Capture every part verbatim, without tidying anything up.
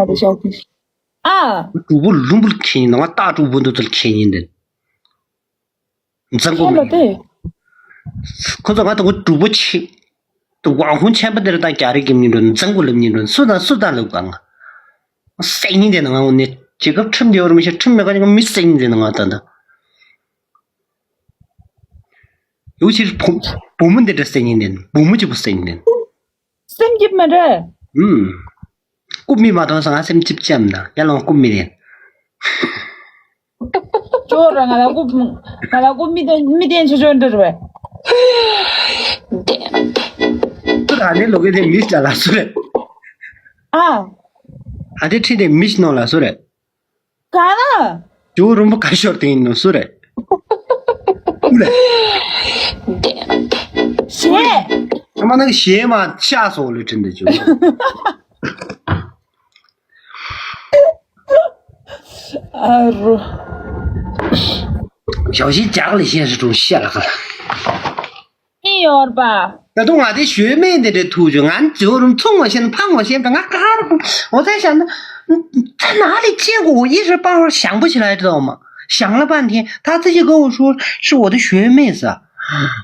ཨ། དྲུག་པོ་ལུམ་བུ་ལ་ཁེན་ཡིན་ན་ང་ཏག་དྲུག་པོ་འདུག་ཚུལ་ཁེན་ཡིན་ཏེ། འཛམ་བུ་ཁེན་ལ་མེད་ཏེ། ཁོ་ཚོ་ང་དང་པོ་དྲུག་པོ་ཆེ། དུ་ཝང་ཧུང་ཆེན་པོ་དེར་དང་རྒྱ་རིགས་ཀྱི་མི་འགྲོ་འཛམ་བུ་ལ་མི་འགྲོ་སུ་དང་སུ་དང་ལབ་གང་། སེང་ཉིན་དེ་ན་ང་འོ་ནས་རྒྱལ་ཁབ་ཁྲིམས་དེ་བར་མི་ཤེས་ཁྲིམས་མེད་ག་ནི་ང་མི་སེང་ཉིན་དེ་ན་ང་ད་ད། ཡོ་ཕྱིར་བུ་བུ་མོ་འདི་འདྲ་སེང་ཉིན་དེ་ན་བུ་མོ་གཅིག་པུ་སེང་ཉིན་དེ་ན། སེམས་སྐྱིད་མ་རེད། ཨུམ། རྐུབ་མི་མ་གཏོང་ས་ང་སེམས་ཅིབ་ཅམ་ན་ཡ་ལོང་རྐུབ་མི་རེད། ཅོ་ར་ང་ལ་རྐུབ་ང་ལ་རྐུབ་མི་ལྡན་མི་ལྡན་ཆོ་ཆོ་འདྲ་རེད། ཁྱོད་ཨ་ནེ་ལོ་གེ་དེ་མི་ལ་ལ་སུ་རེད། ཨ། ཨ་དེ་ཁྲིད་དེ་མི་ནོ་ལ་སུ་རེད། ག་ལ། ཇོ་རུམ་པ་ག་ཤོར་དེ་ཡིན་ནོ་སུ་རེད། ཨུ་ལེ། ཞེས། ཨ་མ་ནང་གི་ཞེས་མ་ཤ་སོགས་ལུས་དྲན་དེ་ཇོ། ཨ་རུ། ཞའོ་ཞི་ཇག་ལི་ཤེས་སུ་ཀྲུང་ཤ་ལ་ཁ་ལ། ཨིན་ཡོར་པ། ད་དུང་ང་དེ་ཞོལ་མེད་འདི་འདྲའི་ཐུག་བྱུང་ང་ཇོ་རུམ་ཚོང་བ་ཤེས་ན་ཕང་བ་ཤེས་པ་ང་ག་རུ་ཁུ་འོ་ཚད་བཞག་ན། ད་ན་ལི་ཅེ་གོ་ཡི་རི་པང་རོ་ཞང་པོ་ཆེ་ལ་ཡི་དོ་མ་ཞང་ལ་པན་ཐེ་ད་ཚི་ཅི་གོ་ཧྲུ་ཧྲི་འོ་དེ་ཞོལ་མེད་ས།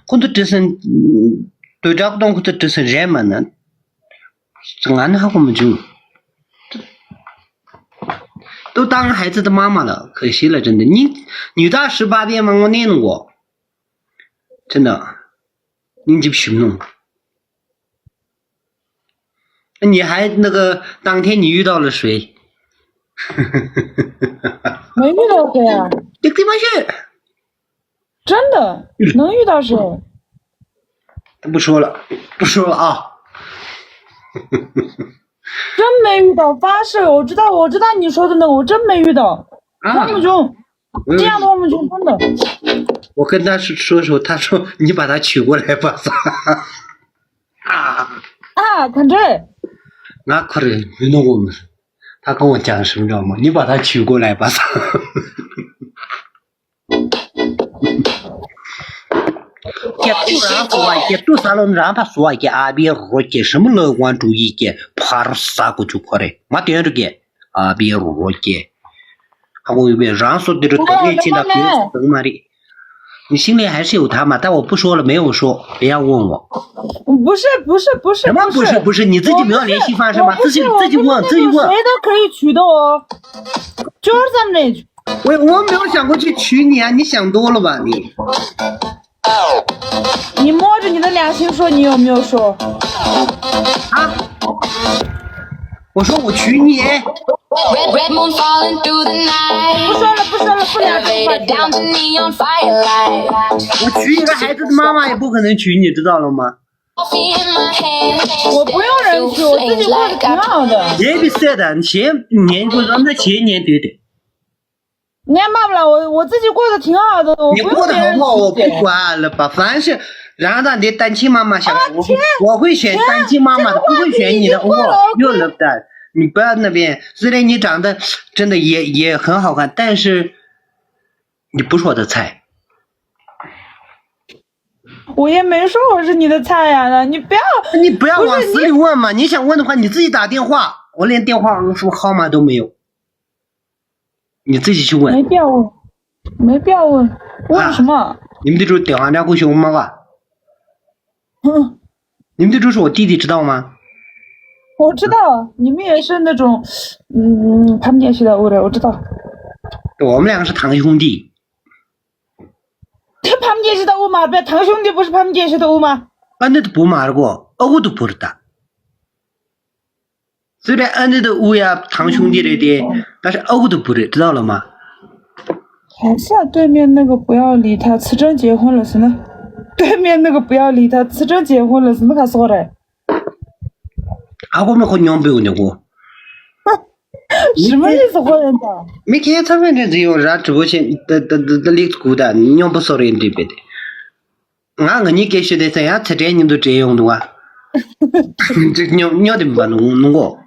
ཁོ་ཚོ་བྲི་སན། དོ་དྲག་གཏོང་ཁོ་ཚོ་བྲི་སན་རེད་མ་ན། ང་ནི་ཧ་གོ་མི་བྱུང་། ཏུ་ཏང་ཧའི་ཙི་ཏི་མ་མ་ལ་ཁ་ཤི་ལ་ཅན་དི་ཉི་ཉི་ད་ཧྲི་པ་པའི་མ་ངོ་ནེ་ནོ་གོ། ཅན་དི་ཉིན་ཅིབ་ཤིབ་ནོ། ཉི་ཧའི་ནི་གི་ཏང་ཐེ་ཉི་ཡུ་ཏའོ་ལ་ཧྲི། མེ་ཉི་རོ་ཀེ་ཡ། ཏིག་ཏི་མ་ཤི། 真的，能遇到谁？ 不说了，不说了啊。 真没遇到，发誓，我知道，我知道你说的那个，我真没遇到。 啊。 他们就， 嗯。 这样的话，我们就真的。 我跟他说说，他说你把他娶过来吧。 啊。 啊，反正。 那可能没弄过。 他跟我讲什么知道吗？你把他娶过来吧。 ཀྱེ་ཏུ་རང་སོ་བ་ཀྱེ་ཏུ་ས་ལོ་རང་ཕ་སོ་བ་ཀྱེ་ཨ་བི་རོ་ཀྱེ་ཧྲི་མུ་ལོ་ཝང་ཀྲུ་ཡི་ཀྱེ་ཕར་ས་གོ་ཆུ་ཁོ་རེ་མ་དོན་རུ་ཀྱེ་ཨ་བི་རོ་ཀྱེ་ཧ་གོ་ཡི་བེ་རང་སོ་དི་རུ་དོ་ནེ་ཆེན་ད་དོན་སུ་དང་མ་རེད། 你心里还是有他嘛，但我不说了，没有说，不要问我。 不是不是不是什么不是不是，你自己没有联系方式吗？自己自己问，自己问。谁都可以娶的哦。就是这么的。 喂，我没有想过去娶你啊，你想多了吧你？ 你摸着你的良心说，你有没有说？ 啊？我说我娶你。 Red, red moon falling through the night. 不说了不说了，不聊这个话题了。 Elevator down to neon firelight. 我娶一个孩子的妈妈也不可能娶你，知道了吗？ Coffee in my hand. 我不用人娶，我自己过得挺好的。 Baby said，前年就让他前年对的。 你也骂不了我，我自己过得挺好的，我不用别人娶。 你过得好不好我不管了吧，反正是然后让你单亲妈妈想，啊，我会，天，我会选单亲妈妈的，天，不会选你的，这个话题已经过了，我又 love that。 你不要那边，虽然你长得真的也也很好看，但是你不是我的菜。 我也没说我是你的菜呀，你不要，你不要往死里问嘛，不是你，你想问的话，你自己打电话，我连电话号码都没有，你自己去问。 没必要问，没必要问，问什么？ 你们的主电话然后熊妈妈， 哼， 你们的主是我弟弟，知道吗？ 我知道，你们也是那种，嗯，他们也是的，我知道。 我们两个是堂兄弟。 他们也是的，我妈呗，堂兄弟不是他们也是的，我妈。 ཨ་ནི་དུ་བུ་མ་རེད་གོ། ཨ་ཁུ་དུ་བུ་རེད་ད། 虽然 ཨ་ནི་དུ་ཨུ་ཡ་堂兄弟 རེད་དེ། 但是 ཨ་ཁུ་དུ་བུ་རེད། 知道了吗？ 还是对面那个不要理他，辞职结婚了是呢。对面那个不要理他，辞职结婚了是那个说的。 ཨ་ཁུ་མི་ཁོ་སྙོམས་པོ་ཡོད་ནི་གོ། 什么意思，霍元甲？ མི་ཁྱེད་ཚང་མས་འདྲི་འདྲི་ཡོང་ར་དྲི་བོ་ཆེ་ད་ད་ད་ད་ལིག་གུ་ད་སྙོམས་པོ་སོ་རེ་འདྲི་པས་ཏེ། ང་ང་གཉིས་སྐད་ཤོད་དེ་ཚེ་ཡང་ཚེ་བྲལ་ཉིན་དུ་བྲལ་ཡོང་འདུག་ཨ། ཅིག་སྙོ་སྙོ་དེ་མི་པ་ནུ་ནུ་གོ།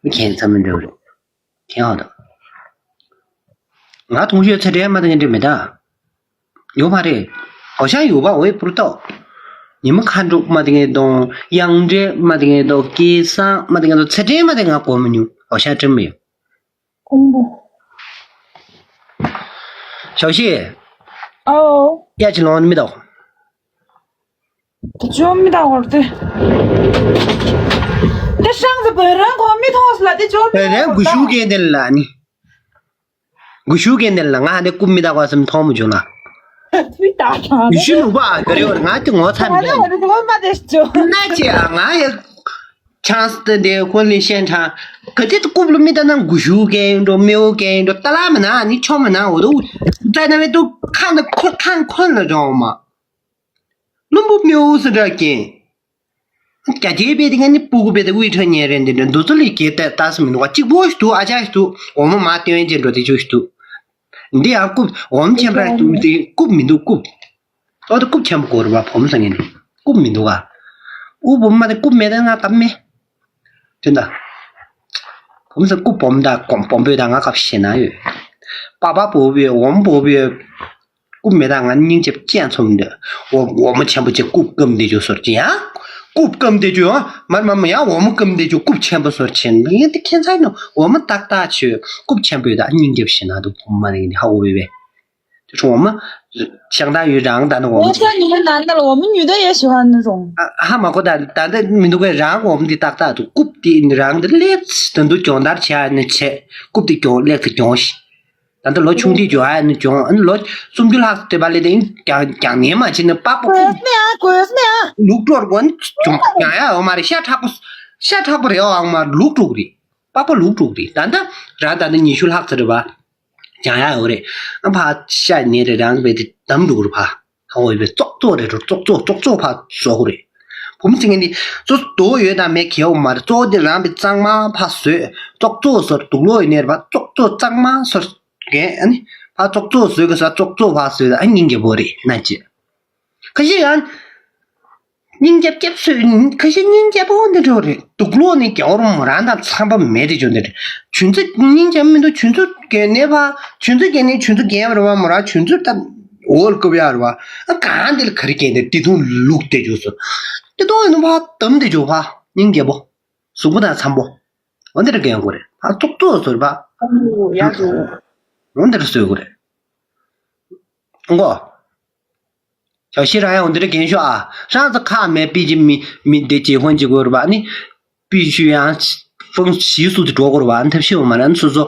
མི་ཁྱེད་ཚང་མས་འདྲི་བ་རེད། ཁྱེད་ཧ་ད། ང་དུང་ཤོད་ཚེ་བྲལ་མ་དང་འདྲི་མེད་ད། ཡོད་མ་རེད། འོ་ཤང་ཡོད་པ་འོའི་པུར་ཏོ། ཉི་མ་མཁའ་འགྲོ་མ་དེ་ངེས་དང་དབྱངས་འདྲེ་མ་དེ་ངེས་དང་སྐལ་བཟང་མ་དེ་ངེས་དང་ཚེ་བྲལ་མ་དེ་ང་གོ་མི་ཉུང་། 我现在真没有。公布。小谢，哦。要去弄你们的。这就没打过的。这上次本人可没通是了，这就没打过的。本人不输给你了，你。 དགུ་ཤུ་གན་དེ་ལ་ང་ཧ་ནས་རྐུབ་མི་བཏགས་པ་སེམས་མཐོང་མི་བྱུང་ལ། དུས་ད་ཁང་དགུ་ཤུ་ནུ་པ་ག་རེ་བར་ང་དེ་ངོ་ཚ་མི་ང་ལ་འདུག་བ་རེད་ངོ་མ་དེ་བྱུང་ན་ཅི་ཨ་ང་ཡ་ཆང་སི་དེ་འདི་ཁོ་ལི་ཤན་ཁྲང་ག་དེ་རྐུབ་ལ་མི་ད་ན་དགུ་ཤུ་གན་ཡིན་འགྲོ་མེའུ་གན་ཡིན་འགྲོ་ཏ་ལ་མི་ན་ནི་ཆོ་མི་ན་འོ་དུ་ཙ་ན་བའི་དུ་ཁང་དུ་ཁོ་ཁང་ཁོན་ལ་འགྲོ་མ། བླུན་པོ་མི་འོ་སི་འདྲ་ཀྱེ། རྒྱ་ཆེའི་དཔེ་དེ་ངས་ནི་སྤུ་གུ་དཔེ་དེ་དབུས་ཁྲོད་ཉེ་རེད་འདི་འདྲ་འདུ་ཚོད་ལས་ཀྱེ་ལྟ་ལྟ་སི་མི་འདུག་ག་གཅིག་པོ་ཞིག་འདུག་ཨ་ཅག་ཞིག་འདུག་འོ་མ་མ་སྟོན་ཅེས་འགྲོ་དེ་ཆོ་ཞིག་འདུག་འདི་ཡང་རྐུབ་འོ་མ་ཆེན་པོ་ར་འདུག་དེ་རྐུབ་མི་འདུག་རྐུབ། ཨོ་དེ་རྐུབ་ཆེན་པོ་དགོས་རེད་པ་བོམ་ཟེར་ངས་ནི་རྐུབ་མི་འདུག་ག་ཨུ་བོམ་མ་དེ་རྐུབ་མེད་དེ་ང་ཀ་མེད། དེ་འདྲ། བུམ་ས་སྐུ་བོམ་དང་སྒོམ་བོམ་པོས་དང་ང་ཁ་ཤེ་ན་ཡོད། པ་པ་བོ་བོས་འོམ་བོ་བོས། སྐུ་མེ་དང་ང་སྙིང་རྗེ་སྐྱེ་ཚོམ་འདི། འོ་འོ་མ་ཆེན་པོ་ཅིག་སྐུ་སྐམ་དེ་ཅུ་སོར་ཅི་ཡང་། སྐུ་སྐམ་དེ་ཅུ་ཡང་མར་མ་མ་ཡང་འོ་མ་སྐམ་དེ་ཅུ་སྐུ་ཆེན་པོ་སོར་ཆེན་ཡང་དེ་ཁྱེད་ཚ་ནི་འོ་མ་ཏག་ཏག་ཆུ་སྐུ་ཆེན་པོས་དང་སྙིང་རྗེ་ཤེ་ན་དུ་བུམ་མ་རིང་དེ་ཧ་འོ་བེ་བེ། ཁྲོ་མ། ཤང་དང་ཡུལ་རང་དང་ནི་འོ་མ། ངས་ཉི་མ་ནང་ན་ལ་འོ་མ་ཉུ་ད་ཡེ་ཞུ་ཧ་ནི་རུང་། ཨ་ཧ་མ་གོ་ད་ད་ད་མི་འདུག་གས་རང་འོ་མ་འདི་ཏག་ཏག་འདུག་རྐུབ་དེ་རང་འདི་ལེགས་ད་འདུག་གྱོང་ལྟར་བྱས་ནི་བྱས་རྐུབ་དེ་གྱོང་ལེགས་ད་གྱོང་ཤི། ད་ད་ལོ་ཆུང་དུས་གྱོང་ཨ་ནི་གྱོང་ཨ་ནི་ལོ་སུམ་ཅུ་ལྷག་ཙམ་བ་ལས་དེ་ཀྱང་ཀྱང་ནས་མ་ཕྱིན་ནི་པགས་པ་རྐུབ་གོས་མེ་ཨ་གོས་མེ་ཨ། ལུག་འགྲོར་གོ་ནི་གྱོང་ཀྱང་ཡ་འོ་མ་རེད་ཤ་ཁྲག་པོ་ཤ་ཁྲག་པོ་རེད་འོ་ཨང་མ་ལུག་འགྲོ་གི་རེད་པགས་པ་ལུག་འགྲོ་གི་རེད་ད་ད་ར་ད་ད་ཉི་ཤུ་ལྷག་ཙམ་རེད་བ། ཀྱང་ཡ་འོ་རེད། ཨ་ཕ་ཤ་ཉེ་རེ་རང་བས་དེ་དམ་འགྲོ་རུ་ཕ། ཧ་འོ་ཡི་བས་ཙོག་ཙོག་རེ་རུ་ཙོག་ཙོག་ཙོག་ཙོག་ཕ་བཟོ་གོ་རེད། བུམ་ཚིག་ངན་དེ་ཙོ་དོ་ཡོད་དང་མེད་གལ་འོ་མ་རེད་གཙོ་བོ་དེ་རང་བས་གཙང་མ་ཕ་བཟོས་ཙོག་ཙོག་བཟོ་དུག་ལོག་ཡི་ནེ་རེ་ཕ་ཙོག་ཙོག་གཙང་མ་བཟོ་གན་ཨ་ནི་ཕ་ཙོག་ཙོག་བཟོས་གི་ས་ཙོག་ཙོག་ཕ་བཟོས་ད་ཨ་སྙིང་རྗེ་བོ་རེད་ན་ཅི། ཁ་ཤས་ཡང་། སྙིང་རྗེ་སྐྱབས་སུ་ཁ་ཤས་སྙིང་རྗེ་པོ་འདི་འགྲོ་རེད་དུག་ལོག་ནི་རྒྱ་བོར་མོ་རང་དང་འཚམ་པ་མེད་དེ་བྱུང་འདི་རེད། ཆུ་ཚོད་སྙིང་རྗེ་མི་འདུག་ཆུ་ཚོད་རྒན་ནས་ཕ་ཆུ་ཚོད་རྒན་ནས་ཆུ་ཚོད་རྒན་བར་བ་མོ་རང་ཆུ་ཚོད་ལྟ་འོལ་སྐབས་ཡར་བ་ཨ་གང་འདི་ལ་ག་རེ་རྒན་དེ་དེ་དུང་ལུག་དེ་བྱུང་སོ། དེ་དུང་ཡིན་ནོ་ཕ་དམ་དེ་བྱུང་ཕ་སྙིང་རྗེ་པོ་གཟུགས་པོ་དང་འཚམ་པོ་འོ་འདི་ར་རྒན་དགོས་རེད་ཕ་ཙོག་ཙོག་ཟོར་ཕ་ཡག་འདུག་འོ་འདི་ར་ཟོས་དགོས་རེད། ཨང་གོ། ཞའོ་ཤི་རང་ཡང་འོ་འདི་རེ་རྒན་ཤོག་ཨ། ཧྲང་ཙི་ཁག་མེད་པི་ཅི་མི་མི་འདི་ཅི་ཧོན་ཅི་གོ་རུ་བ་ནི། པི་ཤུ་ཡང་ཧྥང་ཞི་སུ་དུ་འགྲོ་གོ་རུ་བ་ཐབས་ཤེས་འོ་མ་ན་སོ་སོ་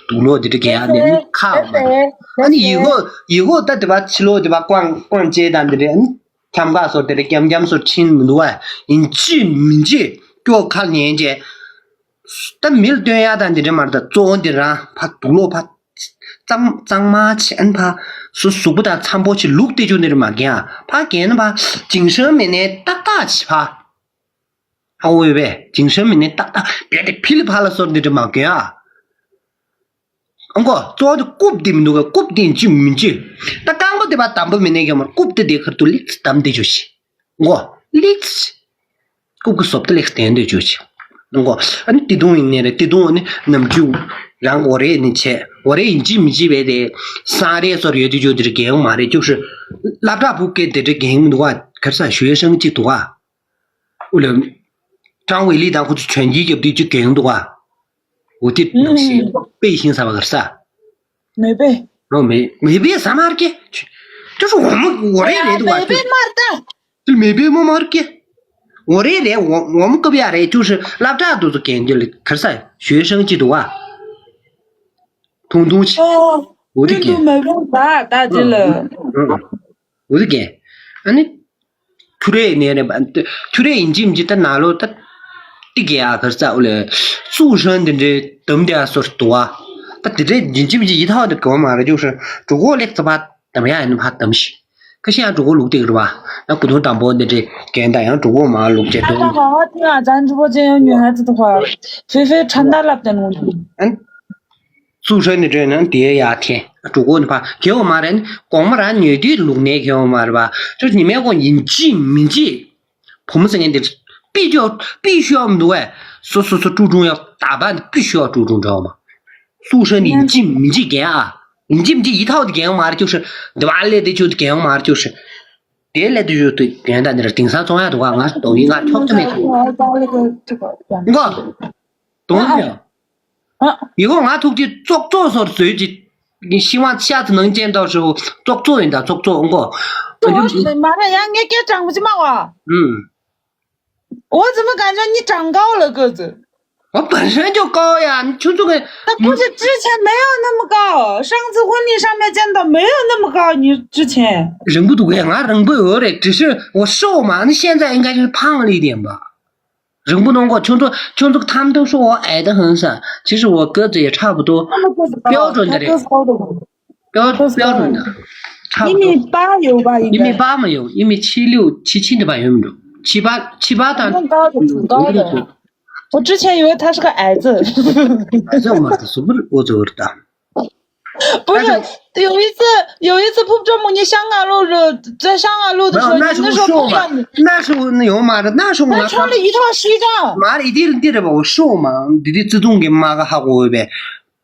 དུག་ལོ་འདི་རེ་རྒན་ཡང་ནི་ཁག་མ་ཨ་ནི་ཡི་གོ་ཡི་གོ་ད་དེ་བ་ཕྱི་ལོ་དེ་བ་ཀོང་ཀོང་ཅེ་དང་འདི་རེ་ཨ་ནི་ཁྱམ་ག་སོ་དེ་རེ་རྒྱམ་རྒྱམ་སོ་ཕྱིན་མི་འདུག་བ་ཡིན་ཅི་མིན་ཅི་སྐྱོ་ཁ་ཉན་ཅེ། ད་མི་ལ་སྟོན་ཡག་དང་འདི་འདྲ་མ་རེད་ད་གཙོ་བོ་འདི་རང་ཕ་དུག་ལོག་ཕ། གཙང་གཙང་མ་ཆེ་ཨན་ཕ། སུ་གཟུགས་པོ་དང་འཚམ་པོ་ཆེ་ལུག་སྟེ་ཆུ་འདི་རེད་མ་རྒན་ཨ་ཕ་རྒན་ན་ཕ། ཅིང་ཧྲན་མི་ནས་ཏག་ཏག་ཆེ་ཕ། ཧ་འོས་པས་ཅིང་ཧྲན་མི་ནས་ཏག་ཏག་བས་ཏེ་ཕི་ལི་ཕ་ལ་སོར་འདི་རེད་མ་རྒན་ཨ། ཨང་གོ་གཙོ་བོ་དེ་རྐུབ་འདི་མི་འདུག་ག་རྐུབ་འདི་ཅི་མི་ཅི། ད་རྐང་པ་དེ་ཕ་དམ་པོ་མི་ནས་རྒན་མ་རྐུབ་དེ་དེ་ཁར་དུ་ལིག་དམ་དེ་ཆུ་ཆེ། མགོ། ལིགས། རྐུབ་ཀྱི་སོབ་ཏི་ལིགས་བསྟན་འདོད་བཅུག་ཅིག་མགོ། ཨ་ནི་ཏི་ཏུང་ཡིན་ནི་རེད་ཏི་ཏུང་ཨ་ནི་ནམ་རྒྱུན་རང་འོ་རེ་ནི་བྱས་འོ་རེ་ཡིན་གཅིག་མིན་གཅིག་བས་དེ་སང་རེ་སོར་ཡོད་དུས་ཅོ་དེ་རེ་རྒན་མ་རེད་ཅུག་ཧྲི། སློབ་གྲྭ་བུ་སྐད་དེ་རེ་རྒན་མི་འདུག་ག་གར་ས་ཞུ་ཡ་ཧྲང་གཅིག་འདུག་ག་ཨུ་ལ། ཀྲང་ཝེ་ལི་དང་ཁོ་ཚོ་བྱོན་གྱིས་རྒྱབ་དུས་ཅིག་རྒན་འདུག་ག་འོ་དེ་ནང་བཞིན་དཔེ་ཤིང་ས་བ་གར་ས། མེ་པེ། ནོ་མེ་མེ་པེ་ས་མར་ཀེ། ཅུ་ཧྲི་འོ་མ་འོ་རེ་རེད་འདུག་ག་མེ་པེ་མར་ད། དེ་མེ་པེ་མོ་མར་ཀེ། འོ་རེ་རེད་འོ་འོ་མ་ཀབ་ཡ་རེད་ཅུ་ཧྲི་སློབ་གྲྭ་དུ་ཚོ་གན་དེ་ལ་གར་ས་ཞོའི་ཧྲང་ཅི་འདུག་ག་ཐུང་ཐུང་ཆི། ཨོ། འོ་དེ་ཀེ། མེ་པེ་ད་ད་དེ་ལ། འོ་དེ་ཀེ། ཨ་ནི། ཁྱུ་རེ་ནས་རེད་པ། ཁྱུ་རེ་ཡིན་གཅིག་མིན་གཅིག་ད་ནང་ལོགས་ད། ཏི་ཀེ་ཨ་གར་ས་འོ་ལེ། སུ་ཧྲན་དེ་འདྲའི་དམ་དེ་ཨ་སོར་དུ་བ། ད་དེ་འདྲའི་ཡིན་གཅིག་མིན་གཅིག་ཡིད་ཐག་དེ་གོ་མ་རེད་ཅུ་ཧྲི་འགྲོ་གོ་ལེགས་ཚ་བ་དམ་ཡ་ཡིན་ཕ་དམ་ཤི། ཁ་ཤས་ཡང་འགྲོ་གོ་ལུག་སྟེགས་རེད་བ། ཡང་སྐུ་ཐུང་དམ་པོ་འདི་འདྲའི་རྒན་དང་ཡང་འགྲོ་གོ་མ་ལུག་ཅེ་ཨ་དོ། ད་ཧ་ཧ་ཐི་ང་ཅན་ཅུ་པོ་ཅན་ཡང་ཉོ་ཧ་ཙི་ཏུ་ཁ། ཧྥེ་ཧྥེ་ཁྲན་ད་ལབ་དེ་ནོ། ཨན། སུ་ཧྲན་ནི་ཧྲན་ནི་དེ་ཡ་ཐེ། འགྲོ་གོ་ནི་ཕ་གེ་འོ་མ་རེད་ནི་གོང་མ་རང་ཉོས་དུས་ལུག་ནས་གེ་འོ་མ་རེད་བ། ཅུ་ཉི་མའི་གོང་ཡིན་གཅིག་མིན་གཅིག་བུ་མོ་ཟེར་མཁན་དེ་པི་ཅོ་པི་ཤོ་མི་འདུག་བས། སོ་སོ་སོ་ཀྲུ་ཀྲུང་ཡོད་ད་བ་ནི་པི་ཤོ་ཀྲུ་ཀྲུང་འདྲ་བ་མ། སུ་ཧྲན་ནི་ཡིན་གཅིག་མིན་གཅིག་རྒན་ཨ། ཡིན་གཅིག་མིན་གཅིག་ཡིད་ཐག་དེ་རྒན་མ་རེད་ཅུ་ཧྲི། དེ་བ་ལས་དེ་ཆུ་དེ་རྒན་མ་རེད་ཅུ་ཧྲི། དེ་ལས་དེ་ཆུ་དེ་རྒན་ད་འདི་ར་དེང་སང་བཙོང་ཡ་འདུག་ག་ང་དོ་ཡིན་ང་ཁྱོག་ཐུ་མེད་ཀི། འགོ། དོང་ཡ། ཨ། 以后 ང་ཐུག་རྗེས་ཙོག་ཙོག་སོར་བཟོས་ཀྱི། 希望下次能见到时候 ཙོག་ཙོག་ཡིན་ད། ཙོག་ཙོག་ཨང་གོ། 我是没嘛了呀，我给长不起嘛哇。 ཨུམ། 我怎么感觉你长高了个子？ 我本身就高呀，你就这个。 他估计之前没有那么高，上次婚礼上面见到没有那么高，你之前。 རིང་པོ་འདུག་གས། ང་རིང་པོ་ཡོད་རེད། 只是我瘦嘛，那现在应该是胖了一点吧。རིང་པོ་གནང་གོ། ཁྱོད་ཚོ། ཁྱོད་ཚོ་他们都说我矮得很 ཟེར། 其实我个子也差不多，他们个子高，标准的人。 他个子高的。 标，标准的，差不多。 一米八有吧，应该。 一米八没有，一米七六、七七的吧，有没有？七八，七八的。 很高的，挺高的。 我之前以为他是个矮子。 矮子嘛，是不是我走的？ 不是，有一次，有一次，普普中午你香港路，在香港路的时候，没有，那时候瘦嘛，你那时候碰到你，那时候那有嘛的，那时候我他穿了一套西装。 妈的，一定的吧，我瘦嘛，你的自动给妈个哈过呗。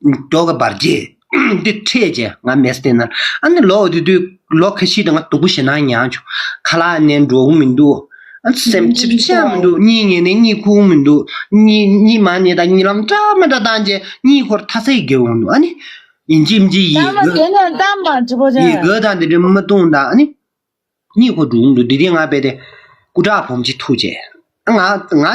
མགྱོགས་པར་བརྗེད། འདི་ཁྲིད་བྱས་ང་མེད་བསྡད་ན། ཨ་ནི་ལོ་དེ་དུས་ལོ་ཁ་ཤས་དང་ང་སྡུག་པོ་ཞེ་ན་མྱངས་བྱུང་། ཁ་ལག་ནས་འགྲོ་གི་མི་འདུག། ཨ་སེམས་ཅིག་ཆད་མི་འདུག། གཉིད་ངན་ནས་གཉིད་ཁུག་མི་འདུག། གཉིད་གཉིད་མ་ཉལ་དང་གཉིད་ལམ་འདྲ་མི་འདྲ་བཏང་བྱས་གཉིད་ཁོར་ཐ་ཚིག་གི་འོང་འདུག། ཨ་ནི་ཡིན་གཅིག་མིན་གཅིག་ཡི་གེ། ཡི་གེ་དང་དེ་འདྲ་མི་གཏོང་དང་། ཨ་ནི། གཉིད་ཁུག་འགྲོ་གི་འདུག། དེ་དུས་ང་རྦད་དེ་སྐུ་དྲག་བུ་མོ་ཅིག་ཐུག་བྱས། ང་ང་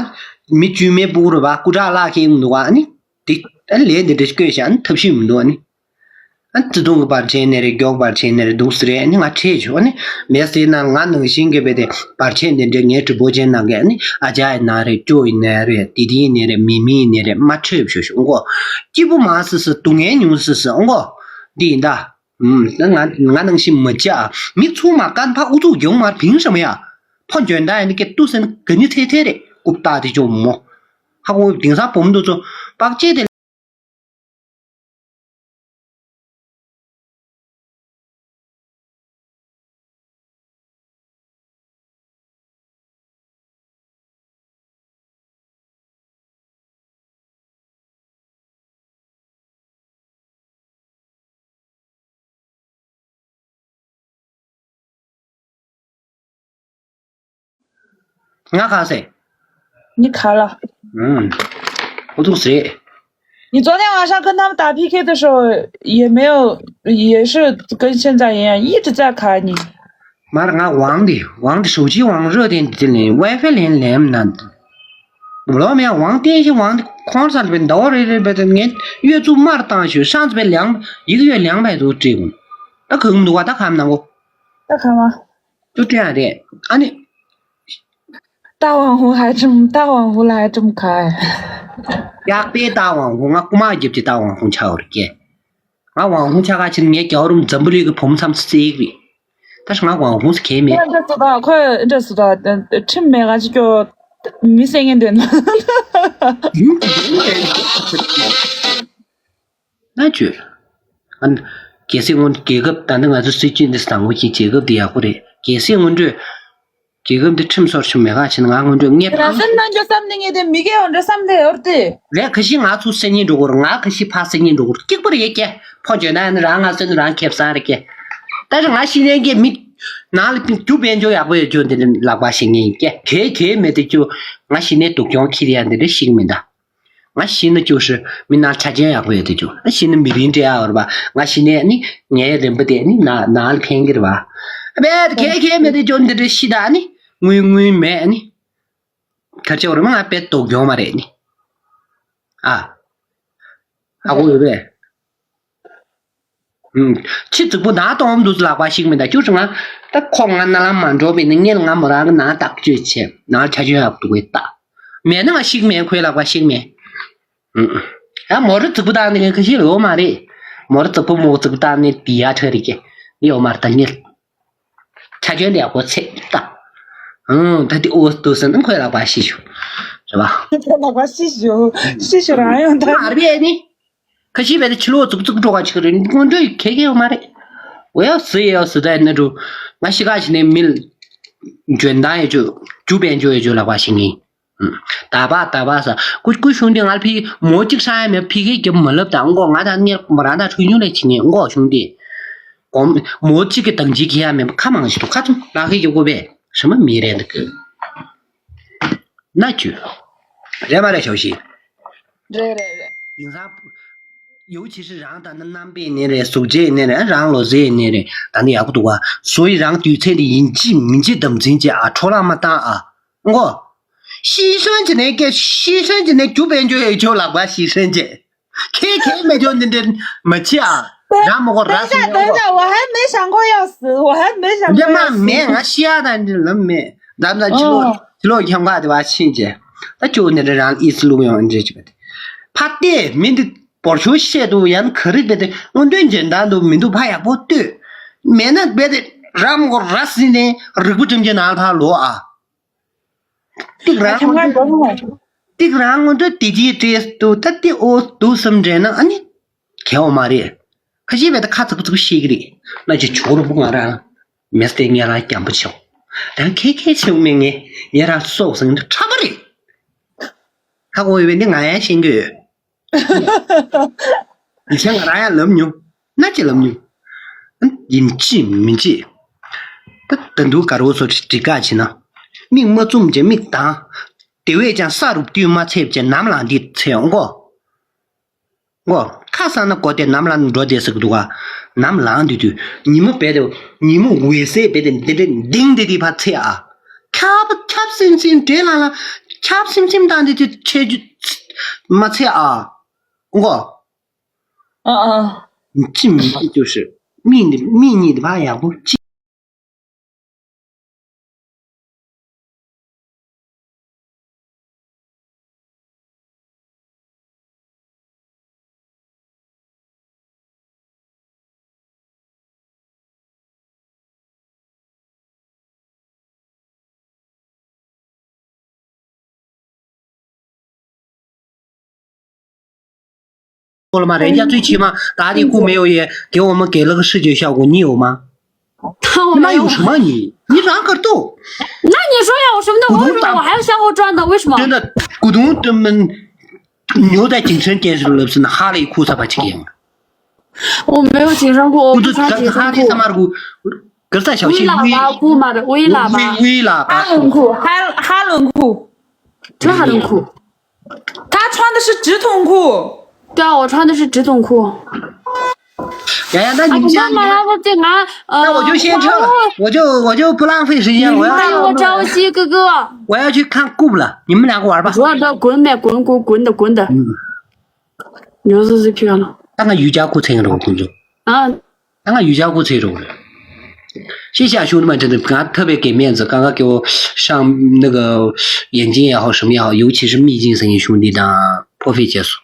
མི་རྒྱུས་མེད་སྤུ་གུ་རེད་པ། སྐུ་དྲག་ལག་ཁྱེར་འདུག་ག། ཨ་ནི་དེ་ཨ་ལས་འདི་འདྲ་བསྐོས་བཞག། ཨ་ནི་ཐབས་ཤེས་མི་འདུག། ཨ་ནི་ཨ་ནི་བརྩེ་དུང་གི་བར་ཆད་ནས་རེད། མགྱོགས་པར་ཆད་ནས་རེད། འདུག་ཟེར་རེད། ཨ་ནི་ང་ཁྲིད་བྱུང་། ཨ་ནི་མེད་ཟེར་ན་ང་ནང་བཞིན་གྱི་རྦད་དེ་བར་ཆད་འདི་འདྲ་ངའི་གྲོགས་པོ་ཅན་ནང་གི། ཨ་ནི་ཨ་ཅག་ཡིན་ན་རེད། སྐྱོ་ཡིན་ན་རེད། དེ་དེ་ཡིན་ན་རེད། མི་མི་ཡིན་ན་རེད། མ་ཁྲིད་བྱུང་། ཨང་གོ། སྐྱིད་པོ་མང་སི་སི། སྡུག་བསྔལ་ཉུང་སི་སི། ཨང་གོ། འདི་ཡིན་ད། ཨུམ། ད་ང་ང་ནང་བཞིན་མི་བྱ། མི་ཚུགས་མ་ཀན་ཕ་ཨུ་ཚུགས་རྒྱུང་མར་ཕིང་ཤ་མ་ཡ། ཕོ་འཇོན་ད་ཡ་ནི་ཀེ་ཏུ་སེན་ག་ནི་ཚེ་ཚེ་རེད། རྐུབ་སྟག་དེ་ཅོ་མོ། ཧ་གོ། དེང་སང་བུ་མོ་འདི་ཚོ་པག་ཅེ་དེ། ང་ག་ཟེ། 你卡了。 ཨུམ། ཨུ་ཚུགས་ཟེ། 你昨天晚上跟他们打P K的时候也没有，也是跟现在一样，一直在卡你。 མར་ང་网的网的手机网热点这里WiFi连连那。 ལོ་མེད་网电信网的ཁོང་ས་ལ་བའི་ཟླ་བ་རེ་རེ་བའི་ངས་月租མར་བཏང་ཞུ། 上次被两一个月两百多这种。 ད་གང་འདུག་བ། ད་གང་ནང་གོ། 大卡吗？ ཏུ་ཏྲེ་ཡ་རེད། ཨ་ནི། 大网红还这么，大网红了还这么卡哎。 ཡག་པའི་大网红། ང་རྐུ་མ་རྒྱབ་ཀྱི་大网红ཆགས་ཡོད་རེད་ཀྱེ། ང་网红ཆགས་ཁ་ཕྱིན་ངའི་རྒྱལ་བ་རིན་འཛམ་བུ་གླིང་གི་བུ་མོ་མཚམས་སུ་བརྩི་གི་རེད། ད་ང་网红ཟེར་གྱི་མེད། ཁོས་འདྲ་སུ་དང་ཁོས་འདྲ་སུ་དང་ཁྲིམས་མེད་ག་ཅིག་ཀྱོ། མི་སེང་ངན་འདོན་ན། ན་ཅོ། ཨ་ནི། རྒྱལ་སྲིད་སྔོན། རྒྱལ་ཁབ་ད་ནི་ང་ཚོ་སྲིད་ཇུས་འདི་བཟང་པོ་ཞིག་རྒྱལ་ཁབ་འདི་ཡག་པོ་རེད། རྒྱལ་སྲིད་སྔོན་འགྲོས། རྒྱལ་ཁབ་འདི་ཁྲིམས་སོར་ཆུ་མེད་ག་ཕྱིན་ང་སྔོན་འགྲོས་ངས་རང་སེམས་ནང་གི་བསམ་ནི་ངས་དེ་མི་སྐྱེ་བ་འདྲ་བསམ་དེ་ཡོད་དེ། རེད། ཁ་ཤས་ང་ཚོ་སེམས་ཉིད་འགྲོ་གོ་ར། ང་ཁ་ཤས་ཕ་སེམས་ཉིད་འགྲོ་གོ་ར། སྐྱིད་པོ་རེད་ཀྱེ། ཕོ་འཇོན་ན་ཡང་རང་ང་སེམས་རང་ཁེབས་སང་རེད་ཀྱེ། ད་རེ་ང་ཤི་ནས་ཀྱེ་མི། ནང་ལ་རྒྱུ་དཔལ་འབྱོར་ཡག་པོ་ཡོད་རྒྱུ་འདི་ལ་ལག་པ་ཤིག་ངས་ཀྱེ། གལ་གལ་མེད་དེ་རྒྱུ། ང་ཤི་ནས་སྡུག་གྱོང་ཁྱེར་ཡ་འདི་འདྲ་ཤིག་མིན་ད། ང་ཤི་ན་ཅོ་ཧྲི་མི་ནང་ཆ་རྐྱེན་ཡག་པོ་ཡོད་དེ་ཅོ། ང་ཤི་ན་མི་རིན་སྤྲད་ཡ་བར་བ། ང་ཤི་ནས་ནི་ངའི་རིན་པ་དེ་ནི་ན་ནང་ལ་ཕན་གི་རེད་བ། བས་ཁེ་ཁེ་མེད་དེ་ཅོ་འདི་འདྲ་ཤི་ད་ནི་དངུལ་དངུལ་མེད་ནི། ཁར་ཆེ་བར་མ་ང་པད་དོག་གྱོང་མ་རེད་ནི། ཨ། ཧ་གོ་ཡོད་པས། ཨུམ། ཁྱི་རྫིག་པོ་ནང་གཏོང་འདུག་ལག་པ་ཤིག་མིན་ད་ཅུ་ང་། ད་ཁོ་ང་ན་ལམ་མ་འགྲོ་བས་ནི་ངེད་ལ་ང་མོ་རང་གི་ནང་བརྟག་དཔྱད་བྱས་ནང་ཆ་ཆོན་ཡག་འདུག་བས་ད། མེད་ན་ང་ཤིག་མེད་ཁོའི་ལག་པ་ཤིག་མེད། ཨུམ། ཡ་མོ་རི་རྫིག་པོ་བཏང་ནི་ཁ་ཤས་ཡོད་མ་རེད། མོ་རི་རྫིག་པོ་མོ་རྫིག་པོ་བཏང་ནི་དེ་ཡ་ཁྲ་རེད་ཀྱེ། ཡོད་མ་རེད་ད་ངེད། ཆ་ཆོན་དེ་ཡག་པོ་ཚེ་ད། ཨང་ད་དེ་ཨོ་ཏོ་སན་ཁོའི་ལག་པ་ཤི་ཞུ། རེད་བ། ཁོའི་ལག་པ་ཤི་ཞུ། ཤི་ཞུ་རང་ཡོང་ད། ཨར་བའི་ནི། ཁ་ཤས་བས་ད་ཕྱི་ལོགས་ཙུག་ཙུག་འགྲོ་ག་ཆི་ག་རེད་སྔོན་འགྲོ་ཡི་ཁེ་ཁེ་ཡོད་མ་རེད། འོ་ཡ་སི་ཡ་སི་ད་ཡིན་ན་འགྲོ། ང་ཤི་ཁ་ཤི་ནས་མིལ། འཇོན་ཐང་ཡོད་ཅོ། རྒྱུ་དཔལ་འབྱོར་ཡོད་ཅོ་ལག་པ་ཤི་ངེས། ད་བ་ད་བ་ས་ཀུ་ཀུ་གཞུང་འདི་ང་ལ་ཕི་མོ་གཅིག་ཧྲ་ཡ་མེད་ཕི་གེ་རྒྱབ་མ་ལབ་དང་མགོ་ང་དང་ངེར་མ་རང་དང་ཆུ་ཉུང་ལས་ཕྱི་ངེ་མགོ་གཞུང་འདི། གོམ་མོ་གཅིག་གི་དང་ཅི་ཁེ་ཡ་མེད་ཁ་མང་ཞིག་ཏུ་ཁ་ཚུམ་ལག་ཁེ་རྒྱབ་དགོས་པས་ཧྲི་མ་མི་རེད་འདུག་གི། ན་ཅུ། རེད་མ་རེད་ཞོ་ཤི། རེད་རེད་རེད། དེང་སང་ཡོ་ཆི་ཧྲི་རང་ད་ནི་རྣམ་པའི་ནི་རེད། གཟུགས་བྱད་ནི་རེད། རང་ལོ་ཟེར་ནི་རེད། ད་ནི་ཡག་པོ་འདུག་བ། བཟོ་ཡི་རང་དུས་ཚོད་འདི་ཡིན་གཅིག་མིན་གཅིག་དམ་འཛིན་བྱེད་ཨ། འཕྲོ་བརླག་མ་བཏང་ཨ། ཨོ། ཤི་ཧྲན་གྱི་ནས་སྐད་ཤི་ཧྲན་གྱི་ནས་རྒྱུ་དཔལ་འབྱོར་ཡོད་ཆོག་ལག་པ་ཤི་ཧྲན་གྱི། ཁེ་ཁེ་མེད་ཆོག་འདི་འདྲ་མ་བྱེད་ཨ། རང་མོ་གོ་ར་སི་ནས་ཨོ། 等一下，等一下，我还没想过要死，我还没想过要死。 འདི་མ་མེད། ང་ཤི་ཡ་ད་འདི་ལམ་མེད། ད་ད་ཕྱི་ལོགས་ཕྱི་ལོགས་འཁྱམ་ག་དེ་བ་ཕྱིན་བྱས། ད་ཅོ་ནི་རེ་རང་ཨིས་ལུག་ཡོང་འདྲེ་ཅིག་པ་དེ། ཕ་དེ་མི་འདི་བོར་ཤོར་བཤད་དུ་ཡང་ག་རེ་བེ་དེ་སྔོན་ཐོན་འཇོན་ཐང་དུ་མི་འདུག་ཕ་ཡག་པོ་ལྟོས། མེད་ན་བེ་དེ་རམ་གོ་ར་སི་ནས་རིག་པ་ཁྲིམས་ཀྱི་ནང་ལ་ཕ་ལོ་ཨ། ཏིག་རང་ངོ་སྤྲོད་ཏིག་རང་ངོ་སྤྲོད་དེ་ཅིའི་བྲེས་དུ་ད་ཏི་ཨོ་དུ་སམ་འདྲེ་ན་ཨ་ནི། གལ་བ་མ་རེད། ཁ་ཤས་བས་ད་ཁ་ཚུགས་ཚུགས་ཤེས་ཀྱི་རེད། ན་ཅི་ཇོ་རུ་བུ་ང་རང་མེ་སྟེ་ངས་རང་སྐྱམ་པོ་ཆེའོ། ད་ཁེ་ཁེ་ཆེའུ་མེ་ངས་ངས་རང་སོག་ཟིང་འདི་ཁྲ་པ་རེད། ཧ་གོ་ཡོད་པས་འདི་ང་ཡང་ཤེས་ཀྱི་ཡོད། ཡིན་ཆེན་ང་རང་ཡང་ལབ་མྱོང་། ན་ཅི་ལབ་མྱོང་། ཡིན་ཅི་མིན་ཅི། ད་ད་འདུག་ག་རོ་སོ་འགྲིག་ག་བྱེད་ན། མིག་མ་བཙུམ་བྱས་མིག་གདངས། དེ་བས་ཀྱང་ས་རུབ་དུས་མ་ཚེབ་བྱས་ནམ་ལངས་འདི་ཚེ་འོང་གོ། ངོ་། ཁ་སང་ན་གོ་དེ་ནམ་ལངས་འགྲོ་བསྡད་ཟེར་གི་འདུག་ག་ནམ་ལངས་དུས་དུས་ཉི་མ་བེ་དེ་ཉི་མ་འོད་ཟེར་བེ་དེ་འདི་འདྲ་ལྡིང་དེ་དེ་ཕར་ཚེ་ཨ། ཁྱབ་ཁྱབ་སིམ་སིམ་དྲེ་ལ་ལ་ཁྱབ་སིམ་སིམ་བཏང་དེ་དུས་ཆེ་རྒྱུ་མ་ཚེ་ཨ། ངོ། 嗯嗯。 ཅི་མི་ཅི་就是མིག་ནི་མིག་གཉིས་དེ་ཕར་ཡག་པོ་ཅི། ཁོ་ལ་མ་རེད། རྒྱ་མཚོའི་ཕྱི་མ་ད་དེ་ཁུ་མེ་ཡོ་ཡེ་དེ་འོ་མ་གེ་ལག་ཧྲི་ཅེ་ཤ་གོ་ཉི་འོ་མ། 他我没有。 མ་ཡོ་ཧྲི་མ་ཉི་ཉི་རང་ཀར་ཏོ། 那你说呀，我什么都不会说，我还要相互转的，为什么？ དེ་ན་གུ་དུང་དུ་མིན་ཉོ་ད་ཅིང་ཆེན་ཅན་ཧྲི་ལབ་སི་ན་ཧ་ལེ་ཁུ་ས་པ་ཅིག་ཡང་། 我没有紧张过，我不曾紧张过。 ཁུ་ཚོ་ད་ཧ་ལེ་ས་མར་གུ་གར་ས་ཞའོ་ཤི་微喇叭，姑妈的微喇叭。 微喇叭。 哈伦裤，哈哈伦裤。 他穿的是直筒裤。 对啊，我穿的是直筒裤。 呀呀，那你们家你们，那我就先撤了，我就我就不浪费时间，我要， 你们帮我照顾哥哥。 我要去看顾了，你们两个玩吧。 我要到滚呗，滚滚滚的滚的。 嗯。 牛仔是漂亮。 ད་ང་ཡུལ་གྱར་ཁུ་ཚེ་རོགས་ཁོང་ཚོ། 啊。 ད་ང་ཡུལ་གྱར་ཁུ་ཚེ་རོགས། ཤེས་བྱ་ཤུགས་མ་འདྲེན་ང་ཐབས་པའི་གེ་མེད་ཟེར་གང་ག་གེ་བོ་ཤང་ནི་གི་ཡན་ཅིན་ཡ་ཧོ་ཧྲི་མི་ཡ་ཧོ་ཡུ་ཆི་ཧྲི་མི་ཅིན་ཟེར་ཡིན་ཤུང་འདི་དང་ཕོ་ཕི་བྱས་སོ།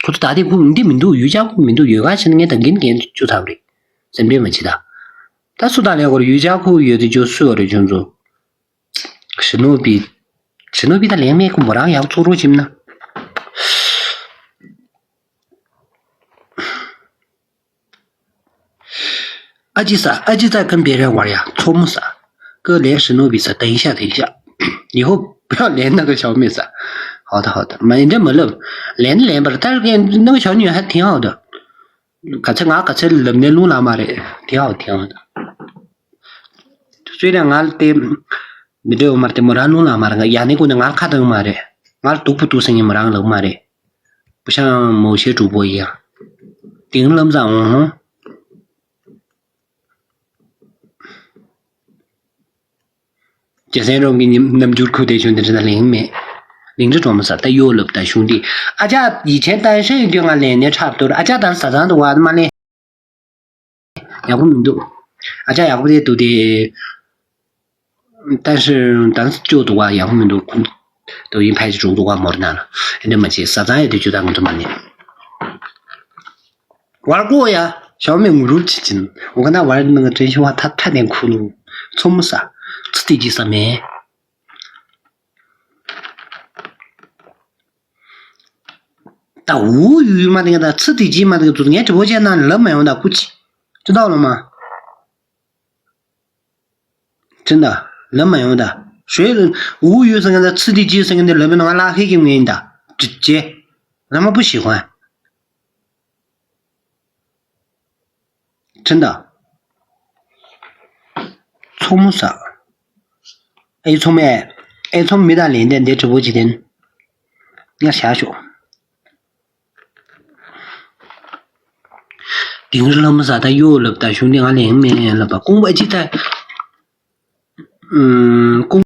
ཁོ་ཚོ་ད་ལྟའི་ཁུ་འདི་མི་འདུག་ཡུལ་གྱར་ཁུ་མི་འདུག་ཡོད་ག་ཕྱིན་ངས་ད་རྒན་རྒན་བཅུ་ཐབས་རེད། སེམས་ཁྲལ་མ་བྱེད་ད། ད་སུ་དང་ལས་སྐོར་ཡུལ་གྱར་ཁུ་ཡོད་དུ་ཅོ་སུ་ཡོད་རེད་ཁྱོད་ཚོ། ཞི་ནོ་བི། ཞི་ནོ་བི་ད་ལན་མེད་ཁུ་མོ་རང་ཡག་ཚོགས་རོགས་བྱིན་ན། 阿吉萨，阿吉萨跟别人玩呀，搓木萨，哥连史努比萨，等一下，等一下，以后不要连那个小妹萨。好的，好的，没，这没了，连连吧，但是那个小女孩挺好的，可是俺可是冷的路了嘛嘞，挺好，挺好的。虽然俺的 མི་འདྲ་བ་མ་རེད་དེ་མོ་རང་ལུང་ལ་མ་རེད། ང་ཡ་ནི་ཀུན་ནས་ང་ཁ་བཏང་མ་རེད། ང་སྡུག་པོ་འདུག་ཟེར་ངས་མོ་རང་ལབ་མ་རེད། བུ་ཤང་མོ་ཤེས་གྲུག་པོ་ཡིན་ཡང་། དེང་ལམ་བཟང་འོང་ཧོ། རྒྱལ་སྲས་རོང་གི་ཉིན་རྣམ་འགྱུར་ཁུ་དེ་བྱུང་དེ་འདྲ་ད་ལེང་མེད། ལིང་རི་གྲོང་མོ་ས་ད་གཡོ་ལབ་ད་གཞུང་འདི། ཨ་ཅག་ཡིད་ཆེན་ཏན་ཧྲེང་ཡོད་རྒྱུ་ང་ལེན་ནས་ཁྲབ་གཏོར། ཨ་ཅག་དང་ཟ་ཚང་དུ་བ་མ་ལེན། ཡག་པོ་མི་འདུག་ཨ་ཅག་ཡག་པོ་དེ་འདུག་དེ། ཏན་ཧྲི་ཏན་སྐྱོ་འདུག་བ་ཡག་པོ་མི་འདུག་ཁུ་དོ་ཡིན་ཕལ་ཆེར་འགྲོ་འདུག་བ་མོར་ན་ལ་ཨེ་འདྲ་མ་བྱེད་ཟ་ཚང་ཡ་དེ་ཅུ་དང་འདྲ་མ་ནི། བར་ཀོ་ཡ་ཞའོ་མི་ངུ་རུ་ཅི་ཅིན་འོ་ག་ན་བར་ནང་དྲན་ཤི་བ་ཐ་ཐ་ནས་ཁུ་ལུ་ཚོ་མོ་ས་ཚི་ཏི་ཅི་ས་མེ། ད་འུ་ཡུ་མ་དེ་ག་ད་ཚི་ཏི་ཅི་མ་དེ་ག་ཚུ་ངས་དྲི་བ་བྱས་ན་ལབ་མ་ཡོང་ད་ཀུ་ཅི་ཅི་ད་ལོ་མ། ཅི་འདྲ་ལབ་མ་ཡོང་ད། ཞོལ་འུ་ཡོད་ཟེར་མཁན་ད་ཚི་དེ་ཅི་ཟེར་མཁན་དེ་ལབ་ཡོང་ང་ལ་ཧེ་གི་ངན་ད། ཅི་ཅི། ར་མ་བུ་ཞིག་ཧོན། ཅི་འདྲ། ཚོགས་མོ་ས། ཨེ་ཚོགས་མེ། ཨེ་ཚོགས་མི་དང་ལེན་དེ་འདི་གྲི་བོ་ཅི་དེན། ང་བྱ་ཤོག་དིང་རི་ལྷ་མོ་ཟ་ད་གཡོ་ལབ་ད་གཞུང་འདི་ང་ལེན་མེད་ལབ་པ། ཀོང་པ་ཅི་ད། ཀོང་